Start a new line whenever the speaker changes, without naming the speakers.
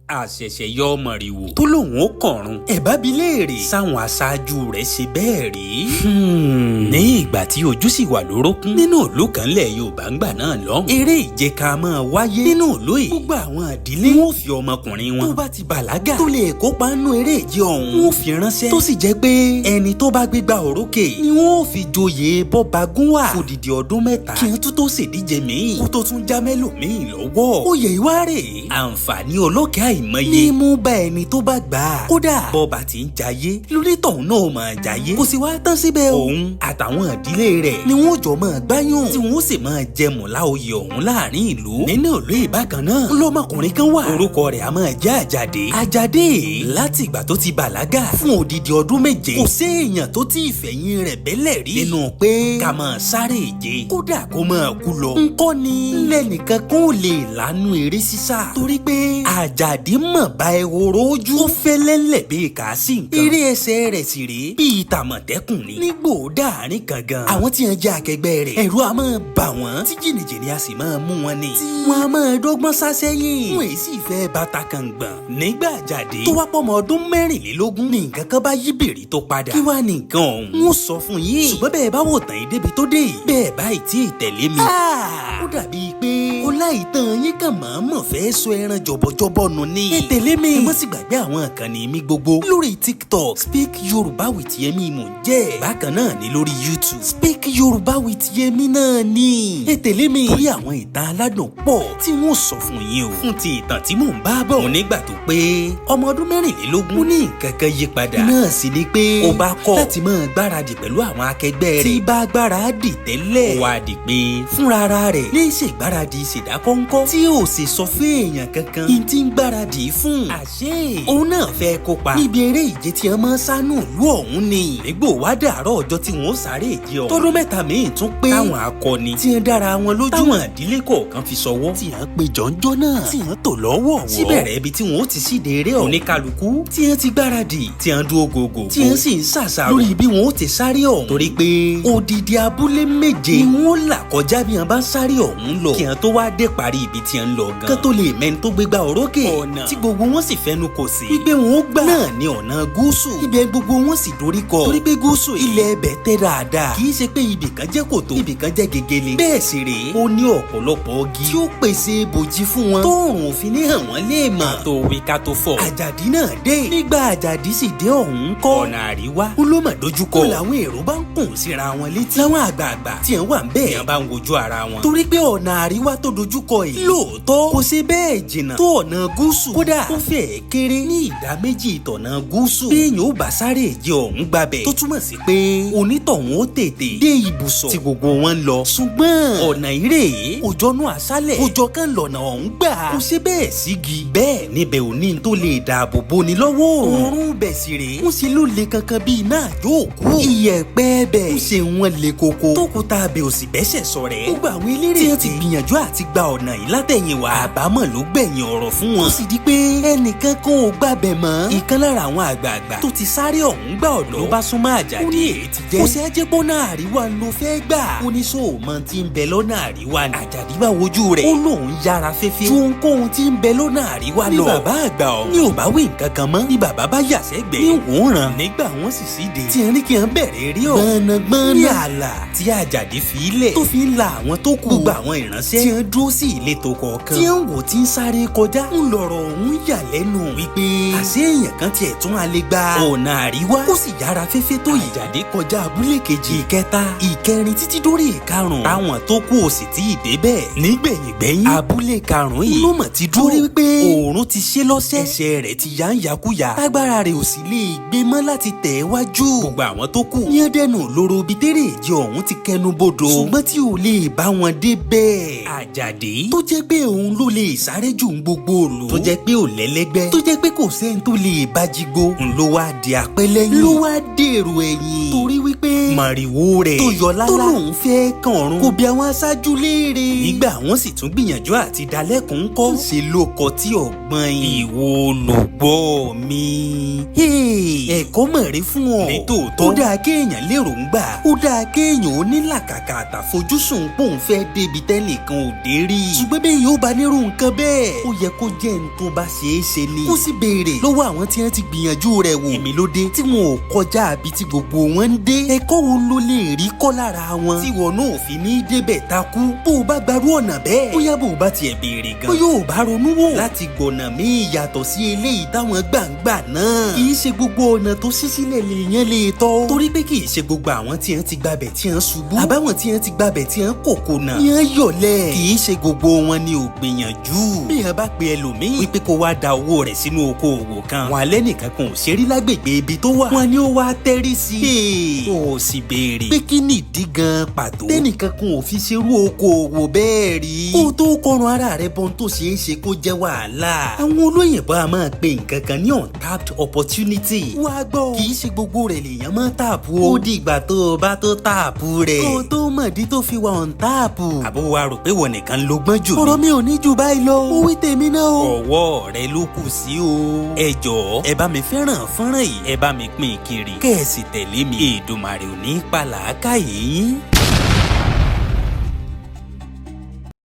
Àṣẹ̀ṣẹ̀ yọ mọ̀rìwò tó lòun ó kọ̀run, ẹ̀ bá bi léèrè sáwọn aṣáájú rẹ̀ ṣe bẹ́ẹ̀ rí. Ní ìgbà tí ojú sì wà lórókún nínú ìlú kan lẹ̀ Yorùbá ńgbà náà lọ́hùn, eré ìje ká máa wáyé nínú ìlú yìí. Gbogbo àwọn ìdílé wọn ò fi ọmọkùnrin wọn tó bá ti bàlágà tó lè kópa nínú eré ìje ọ̀hún wọn ò fi ránṣẹ́, tó sì jẹ́ pé ẹni tó bá gbégbá orókè ni wọn ò fi joyè bọ́bagúnwà fòdìdí ọdún 3 kí wọ́n tún tó ṣèdíje míì kó tó tún já mẹ́lòmíì lọ́wọ́. Oyè ìwárè àǹfààní ọlọ́kẹ́ àìmọye ní mú bá ẹni tó bá gbà á. Kódà bọ́ba ti ń jayé lónítọ̀hún náà máa jayé, kò sì wá tán síbẹ̀. Òun àtàwọn ìdílé rẹ̀ ni wọ́n jọ máa gbáyùn tí wọ́n sì máa jẹ mọ̀lá oyè ọ̀hún láàrin ìlú. Nínú ìlú ìbákan náà lọ́mọkùnrin kan wà, orúkọ rẹ̀ a máa jẹ́ Àjàdé. Àjàdé láti ìgbà tó ti bàlágà fún odidi ọdún 7 kò sí èèyàn tó ti ìfẹ̀yìn rẹ̀ bẹ́lẹ̀ rí nínú pé ká máa sáré ìje, kódà kó máa kú lọ. Ńkọ́ ni lẹ́nìkan kó lè lánú eré sísá, torí pé Àjàdé mọ̀ bá ehoro ojú, ó fẹ́lẹ́lẹ̀ bíi kàásì nǹkan. Eré ẹsẹ̀ rẹ̀ sì rèé bíi tàmọ̀tẹ́kùn ni. Nígbò dáàrin gangan àwọn tí wọ́n jẹ́ akẹgbẹ́ rẹ̀ ẹ̀rù á máa bà wọ́n, tí jìnnìjìnnì a sì máa mú wọn ni, tí wọ́n á máa dọ́gbọ́n sá sẹ́yìn, wọ́n èyí sì fẹ́ bàtà kan gbọ̀n. Nígbà Àjàdé tó wá pọ́mọ ọdún 24 ní nǹkan kan bá yí bèrè tó padà. Kí wàá ní nǹkan ọ̀hún? N ó sọ fún yín, ṣùgbọ́n bẹ́ẹ̀ bá wò tán yìí débi tó dé yìí, bẹ́ẹ̀ báyìí tí ì tẹ̀lé mi. Ó dàbí pé ọláìtàn yín kàn mọ̀ọ́mọ̀ fẹ́ sọ ẹran jọ̀bọ̀jọ̀bọ̀ nù ni. Ẹ tẹ̀lé mi, ẹ má sì gbàgbé àwọn ìkànnì mi gbogbo lórí TikTok, Speak Yorùbá with Yemi mò ń jẹ́. Bákan náà ní lórí YouTube, Speak Yorùbá with Yemi náà ni. Ẹ tẹ̀lé mi torí àwọn ìtàn aládùn pọ̀ tí wọ́n sọ fún yín o. Fún ti ìtàn tí mò ń bá bọ̀, mo nígbà tó pé ọmọ ọdún 24 ó ní nǹkan kan yí padà. Náà sì ni pé ó bá kọ̀ láti máa gbáradì pẹ̀lú àwọn akẹgbẹ́ rẹ̀ tí bá gbáradì tẹ́lẹ̀. Ó wá di pé fúnra ara rẹ̀ ní ìṣègbáradì ìṣèdákọ́ńkọ́ tí ò sì sọ fún èèyàn kankan kí n ti ń gbáradì fún. Àṣé òun náà fẹ́ kópa níbi eré ìje tí wọ́n máa ń sánú ìlú ọ̀hún ni. Nígbò wá dàárọ̀ ọjọ́ tí wọ́n sáré ìje ọ̀hún, tọdún 3 míì tún pé táwọn akọni tí ń dára wọn lójú, táwọn ìdílé kọ̀ọ̀kan fi sọwọ́, tí wọ́n pe jọ̀ǹjọ́ náà, tí wọ́n tò lọ́wọ́ wọ́ síbẹ̀rẹ̀ ibi tí wọ́n ti síde eré ọ̀hún. Oníkálukú tí wọ́n ti gbáradì, tí wọ́n dúró gògò, tí wọ́n sì ń ṣàṣàrò lórí bí wọ́n ti sáré ọ̀hún, torí pé odidi abúlé 7 ni wọ́n là kọjá bí wọ́n bá sáré ọ̀hún lọ kí wọ́n tó wá dé parí ibi tí wọ́n ń lọ gan, kán tó lè mẹ́ni tó gbégbá orókè. Ọ̀nà tí gbogbo wọn sì fẹnu kò sí wípé wọn ó gbà náà ní ọ̀nà gúúsù, ibẹ̀ gbogbo wọn sì dorí kọ, torí pé gúúsù ilẹ̀ ẹbẹ̀ tẹ́ dáadáa, kì í ṣe pé ibì kan jẹ́ kòtò, ibì kan jẹ́ gegele. Bẹ́ẹ̀ sì rèé ó ní ọ̀pọ̀lọpọ̀ igi tí ó pèsè ibòji fún wọn tóòrùn òfin ní hàn wọ́n lè mọ̀. Tó wí ká tó fọ̀, Àjàdí náà dé. Nígbà Àjàdí sì dé ọ̀hún kọ́, ọ̀nà àríwá ó ló mà dojúkọ. Ó làwọn èrò bá ń kùn síra wọn létí, láwọn àgbààgbà tí wọ́n wà ń bẹ́ẹ̀ yẹn bá ń wojú ara wọn, torí pé ọ̀nà àríwá tó dojúkọ yìí lóòótọ́ kò ṣe bẹ́ẹ̀ jìnnà tó ọ̀nà gúúsù, kódà ó fẹ́ẹ̀ kéré ní ìdá 2 ìtọ̀nà gúúsù. Bí èèyàn ó bá sáré ìje ọ̀hún gbabẹ̀, tó túmọ̀ sí pé onítọ̀hún ó tètè dé ibùsọ̀ tí gbogbo wọn ń lọ. Ṣùgbọ́n ọ̀nà ìrè òjọ́nú àṣálẹ̀ òjọ́ kan lọ̀nà ọ̀hún gbà, kò ṣe bẹ́ẹ̀ sígi, bẹ́ẹ̀ níbẹ̀ ò ní tó lè dáàbò boni lọ́wọ́ òórùn bẹ̀ sì rèé ń ṣe ló le kankan bíi iná àjò òkú, iyẹ̀pẹ̀ bẹ̀ ń ṣe wọn le koko, tókùtà abẹ òsì bẹ́sẹ̀ sọ̀rẹ́. Gbogbo àwọn eléré tí wọ́n ti gbìyànjú àti gba ọ̀nà yìí látẹ̀yìnwá, àbámọ̀ ló gbẹ̀yìn ọ̀rọ̀ fún wọn. Ó sì di pé ẹnìkan kan ò gbàbẹ̀ mọ́. Ìkan lára àwọn àgbààgbà tó ti sáré ọ̀hún gbà ọ̀dọ́ ló bá súnmọ́ Àjàdí. Ó ní èyí ti jẹ́, kò sí ajẹ́pọ́nà àríwá ló fẹ́ gbà. Ó ní sóòmọ́ tí ń bẹ lọ́nà àríwá ni. Àjàdí bá wojú rẹ̀, ó lóun yára fẹ́fẹ́ ju ohunkóhun tí ń bẹ lọ́nà àríwá lọ. Ní bàbá àgbà ọ̀hún ní ò bá wí nǹkan kan mọ́, ní bàbá bá yà sẹ́gbẹ̀ẹ́ ní wòran. Nígbà wọ́n sì síde tí ń rí kí wọ́n bẹ̀rẹ̀ rí ọ̀ gbọ̀nàgbọ̀nà ní ààlà tí Àjàdí fi lẹ̀ tó fi ń la àwọn tó kù. Gbogbo àwọn ìránṣẹ́ tí ń dúró sí ìletò kọ̀ọ̀kan tí ń wò tí ń sáré kọjá ń lọ̀rọ̀ òun yà lẹ́nu wípé àṣé èèyàn kan tiẹ̀ tún á lè gba ọ̀nà àríwá kó sì yára fẹ́fẹ́ tó yìí. Àjàdí kọjá abúlé kejì, ìkẹta, ìkẹrin títí dórí ìkarùn, táwọn tó kù ò sì tí ì débẹ̀. Nígbẹ̀yìngbẹ̀yìn abúlé karùn yìí ló mọ̀ ti dúró, torí wípé òòrùn ti ṣe lọ́sẹ̀, ẹsẹ̀ rẹ̀ ti yá ń yakúyà, tágbára rẹ̀ ò sì lè gbé mọ́ láti tẹ̀ wájú. Gbogbo àwọn tó kù yẹn dẹnu lóró ibi tẹ́rẹ̀ ìje ọ̀hún ti kẹnu bodò, ṣùgbọ́n tí ò lè bá wọn dé bẹ́ẹ̀. Àjàdí tó jẹ́ pé òun ló lè sáré jù ń gbogbo òlù, tó jẹ́ pé ò lẹ́lẹ́gbẹ́, tó jẹ́ pé kò sẹ́ni tó lè bá jígbó, ń ló wá di apẹ́lẹ́yìn, ló wá dèrò ẹ̀yìn, torí wípé màrìwò rẹ̀ tó yọ lálá tó lòun fẹ́ kàn ọ̀run kò bí àwọn aṣáájú léèrè. Nígbà wọ́n sì tún gbìyànjú àti dalẹ́kùn kọ́, ṣe ló kọ tí ọ̀gbọ́n ìwọ olùgbọ́ mi. Ẹ̀kọ́ mọ̀ rí fún ọ. Nítòótọ́ ó dáa kéèyàn lérò ń gbà, ó dáa kéèyàn ó ní làkàkà àtàfojúsùn pòun fẹ́ débi tẹ́nìkan ò dé rí. Ṣùgbọ́n bẹ́ẹ̀ yóò bá nírú nǹkan bẹ́ẹ̀, ó yẹ kó jẹ́ n tó bá ṣe ṣeé ṣe ni. Kó sì béèrè lọ́wọ́ àwọn tí wọ́n ti gbìyànjú rẹ̀ wò. Èmi ló dé tí wọn ò kọjá àbí tí gbogbo wọn ń dé. Ẹ̀kọ́ wo ló lè rí kọ́ lára wọn, tí wọn náà fi ní débẹ̀ takú bó o bá gbarú ọ̀nà bẹ́ẹ̀? Bóyá bó o bá tiẹ̀ béèrè gan, bóyá o bá ronú wò láti gbọ̀nà míì yàtọ̀ sí eléyìí táwọn gbàǹgbà náà. Kì í ṣe gbogbo ọ̀nà tó ṣí sílẹ̀ lèèyàn lè tọ́, torí pé kì í ṣe gbogbo àwọn tí wọ́n ti gbabẹ̀ tí wọ́n ṣubú, àbáwọn tí wọ́n ti gbabẹ̀ tí wọ́n kòkò náà ní wọ́n yọ̀lẹ̀. Kì í ṣe gbogbo wọn ni ò gbìyànjú. Bí wọ́n bá pe ẹlòmíì wípé kó wá da owó rẹ̀ sínú okòòwò kan, wọn alẹ́ nìkan kan ò ṣe rí lágbègbè ibi tó wà, wọn ni ó wá tẹ́rí sí i. Ó sì béèrè pé kí nìdí gan pàtó tẹ́nìkan kan ò fi ṣerú okòòwò bẹ́ẹ̀ rí, kó o tó kọrun ara rẹ̀ bọ́n tó ṣeé ṣe kó jẹ́ wàhálà. Àwọn olóyìnbó a máa pe nǹkan kan ní untapped opportunity. Wá gbọ́, kì í ṣe gbogbo rẹ̀ lèèyàn máa tap o. Ó dìgbà tó o bá tó tap rẹ̀, kó o tó mọ̀dí tó fi wà untap. Àbó wa rò pé wọ́n nìkan ló gbọ́n jù ni. Ọ̀rọ̀ mi ò ní jù báyìí lọ. Ó wí tèmi náà o. Ọwọ́ rẹ ló kù sí o. Ẹ jọ̀ọ́, ẹ bá mi fẹ́ràn fọ́nrán yìí, ẹ bá mi pín in kiri, kẹ́ ẹ sì tẹ̀lé mi. Èdùmàrè ò ní pa làákàyè yín.